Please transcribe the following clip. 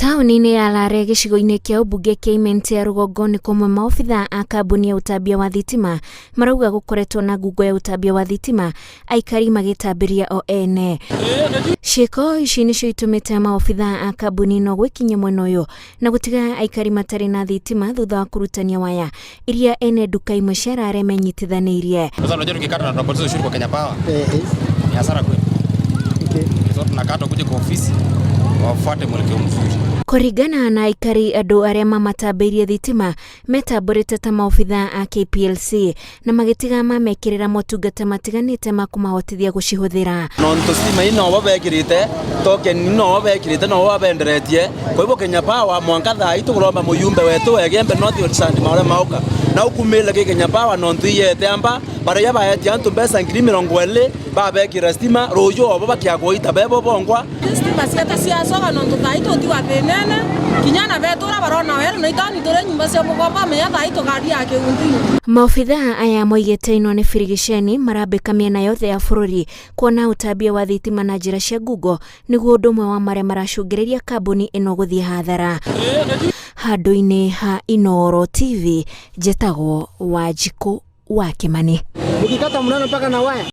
Taũni-inĩ ya Lare gĩcigo-inĩ kĩa ũmbunge kĩa Imenti ya rũgongo nĩ kũmwe maobitha a kambuni ya ũtambia wa thitima marauga gũkoretwo na ngungo ya ũtambia wa thitima aikari magĩtambĩria o ene. Ciĩko ici nĩcio itũmĩte maobitha a kambuni ĩno gwĩkinyia mwena ũyũ na gũtiga aikari matarĩ na thitima thutha wa kũrutania waya iria ene nduka imwe cia Rare menyitithanĩirie. Sasa unajua tukikata na tunapoteza ushuru kwa Kenya Power. Ni hasara kwetu. So tunakata kuja kwa ofisi wafuate mwelekeo mzuri. Kũringana na aikari andũ arĩa mamatambĩirie thitima metambũrĩte ta maobitha a KPLC na magĩtiga mamekĩrĩra motungata matiganĩte ma kũmahotithia gũcihũthĩra. Nontu stima ii nobo bekirite token nobo bekirite nobo babenderetie kwa hivyo Kenya Power mwanka thaa ii tukuromba muyumbe wetu wegembe North Sand maure mauka na ukumile ki Kenya Power nontu iyete amba baria baetie antu mbeca 20,000 babekira stima ruju obo bakiagwita bebo bongwa. Stima ciete ciacoga nontu thaa ii tutiwa thinene kinya na betura barona wera na itani turi nyumba cia mugomba menya thaa ii tugaria kiundi. Maobitha aya moigĩte ĩno nĩ birigiceni marambĩka mĩena yothe ya bũrũri kuona ũtambia wa thitima na njĩra cia ngungo nĩguo ũndũ ũmwe wa marĩa maracũngĩrĩria kambuni ĩno gũthiĩ hathara. Handũ-inĩ ha Inooro TV, njetagwo Wanjikũ wa Kĩmani. Ukikata mnano mpaka na waya.